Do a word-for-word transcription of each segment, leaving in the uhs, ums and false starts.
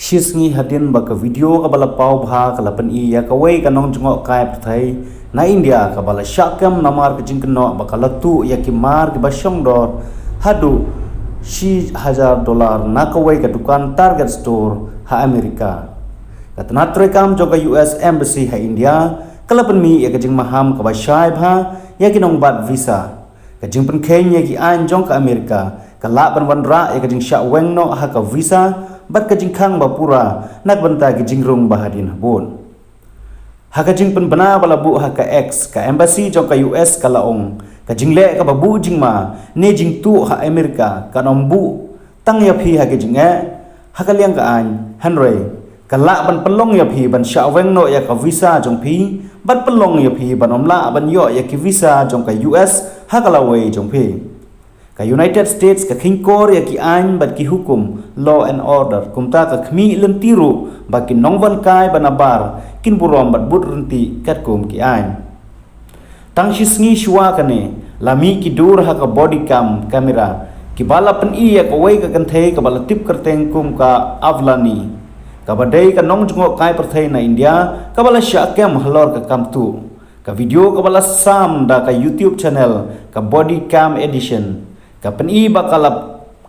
Shi sngi hadien ba ka video kaba la paw bha ka la pyni ïa kawei ka nongjngohkai pyrthei na India kaba la shah kem namar ka jingkynnoh ba ka la tuh ïa ki mar kiba shongdor haduh shi hajar dollar na kawei ka dukan Target Store ha Amerika. Ka tnat treikam jong ka U S Embassy ha India ka la pynmih ïa ka jingmaham kaba shai bha ïa ki nongbat visa. Ka jingpynkheiñ ïa ki aiñ jong ka Amerika ka lah ban wanrah ïa ka jingshah weng noh ha ka visa bad ka jingkhang ba pura na ka bynta ki jingrung ba hadien habud. Ha ka jingpynbna ba la buh ha ka X, ka embassy jong ka U S ka la ong ka jingleh kaba buh jingma ne jingtuh ha Amerika kan ym buh tang ïa phi ha ka jingeh ha ka liang ka aiñ, hynrei ka lah ban pynlong ïa phi ban shah weng noh ïa ka visa jong phi bad pynlong ïa phi ban ym lah ban ïoh ïa ki visa jong ka U S ha ka lawei jong phi. Ka United States ka kheiñkor ïa ki aiñ bad ki hukum law and order, kumta ka khmih lynti ruh ba ki nongwankai ba nabar kin burom bad bud ryntih katkum ki aiñ. Tang shi sngi shuwa kane la mih ki dur ha ka body cam camera kiba la pyni ïa kawei ka kynthei kaba la tip kyrteng kum ka Avlani, kaba dei ka nongjngohkai pyrthei na India kaba la shah kem halor ka kam tuh. Ka video kaba la sam da ka YouTube channel ka Body Cam Edition ka pyni ba ka la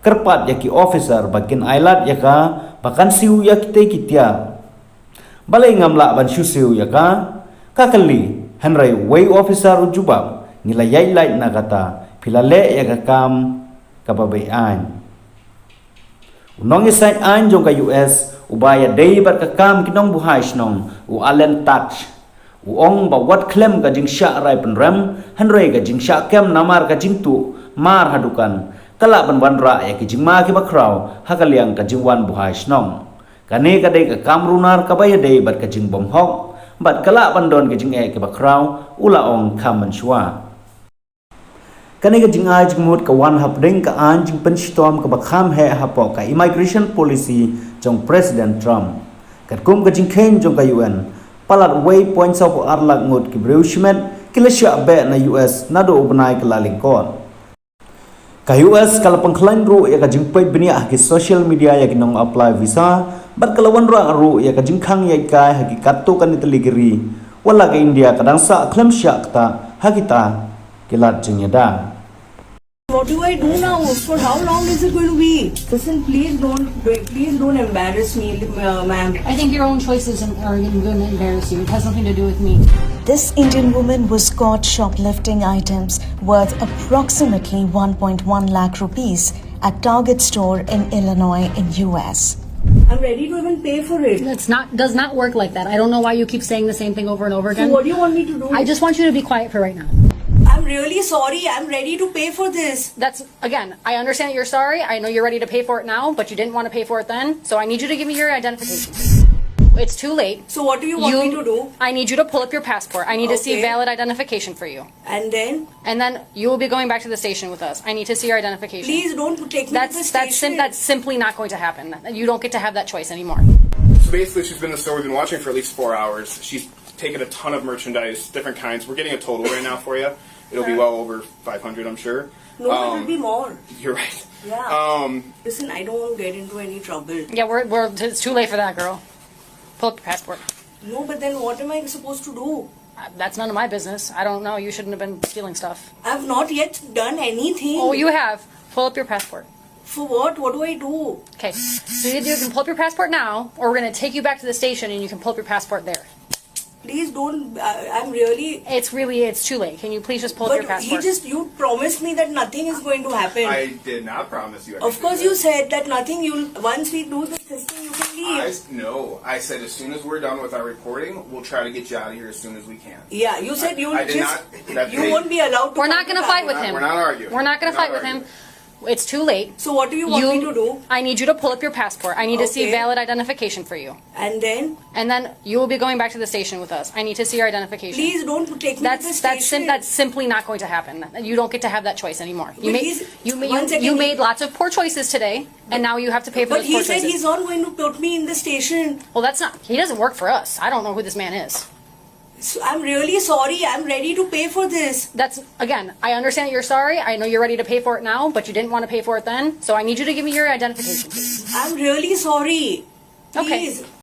kyrpad ïa ki officer ba kin ailad ïa ka ba kan siew ïa kitei ki tiar. Balei ngam lah ban shu siew ïa ka? Ka kylli, hynrei uwei u officer u jubab, ngi la ïaid lait na kata, phi la leh ïa ka kam kaba beh aiñ. U nongïasaid aiñ jong ka U S uba ïadei bad ka kam ki nongbuhai shnong, u Alan Tudge, u ong ba wat khlem ka jingshah rai pynrem, hynrei ka jingshah kem namar ka jingtuh mar ha dukan ka lah ban wanrah ïa ki jingma kiba khraw ha ka liang ka jingwan buhai shnong. Kane ka dei ka kam runar kaba ïadei bad ka jingbymhok bad ka lah ban don ka jingeh kiba khraw, u la ong kham mynshuwa. Kane ka jingai jingmut ka wan hapdeng ka aiñ jingpynshitom kaba kham heh hapoh ka immigration policy jong President Trump. Katkum ka jingkheiñ jong ka U N, palat wei point saw phew ar lak ngut ki briew shimet ki la shah beh na U S naduh u bnai Kyllalyngkot. Ka U S ka la pynkhlaiñ ruh ïa ka jingpeit bniah ha ki social media ïa ki nong apply visa bad ka la wanrah ruh ïa ka jingkhang ïaid kai ha ki katto katne tylli ki ri. Wat la ka India ka dang sah khlem shah ktah ha kita ki lad jingïada. What do I do now? For how long is it going to be? Listen, please don't, please don't embarrass me, uh, ma'am. I think your own choices are going to embarrass you. It has nothing to do with me. This Indian woman was caught shoplifting items worth approximately one point one lakh rupees at Target store in Illinois in U S. I'm ready to even pay for it. That's not, does not work like that. I don't know why you keep saying the same thing over and over again. So what do you want me to do? I just want you to be quiet for right now. I'm really sorry. I'm ready to pay for this. That's, again, I understand that you're sorry. I know you're ready to pay for it now, but you didn't want to pay for it then. So I need you to give me your identification. It's too late. So what do you want me to do? I need you to pull up your passport. I need to see valid identification for you. And then? And then you will be going back to the station with us. I need to see your identification. Please don't take me to the station. That's simply not going to happen. You don't get to have that choice anymore. So basically, she's been in the store. We've been watching for at least four hours. She's taken a ton of merchandise, different kinds. We're getting a total right now for you. It'll be well over five hundred, I'm sure. No, it will be more. You're right. Yeah. Um, listen, I don't want to get into any trouble. Yeah, we're, we're, it's too late for that, girl. Pull up your passport. No, but then what am I supposed to do? Uh, that's none of my business. I don't know. You shouldn't have been stealing stuff. I've not yet done anything. Oh, you have. Pull up your passport. For what? What do I do? Okay. So you can pull up your passport now, or we're going to take you back to the station and you can pull up your passport there. Please don't. I, I'm really. It's really, it's too late. Can you please just pull up your passport? But he just, you promised me that nothing is going to happen. I did not promise you anything. Of course you said that nothing, you'll, once we do this, this thing, you can leave. I s-, no, I said as soon as we're done with our reporting, we'll try to get you out of here as soon as we can. Yeah, you said you just, you won't be allowed to come to Thailand. We're not gonna fight with him. We're not arguing. We're not gonna fight with him. It's too late. So what do you want me to do? I need you to pull up your passport. I need to see valid identification for you. And then? And then you will be going back to the station with us. I need to see your identification. Please don't take me to the station. That's simply not going to happen. You don't get to have that choice anymore. You made lots of poor choices today, and now you have to pay for those poor choices. But he said he's not going to put me in the station. Well, that's not, he doesn't work for us. I don't know who this man is. So, I'm really sorry. I'm ready to pay for this. That's, again, I understand that you're sorry. I know you're ready to pay for it now, but you didn't want to pay for it then. So I need you to give me your identification, please. I'm really sorry. Okay. Please.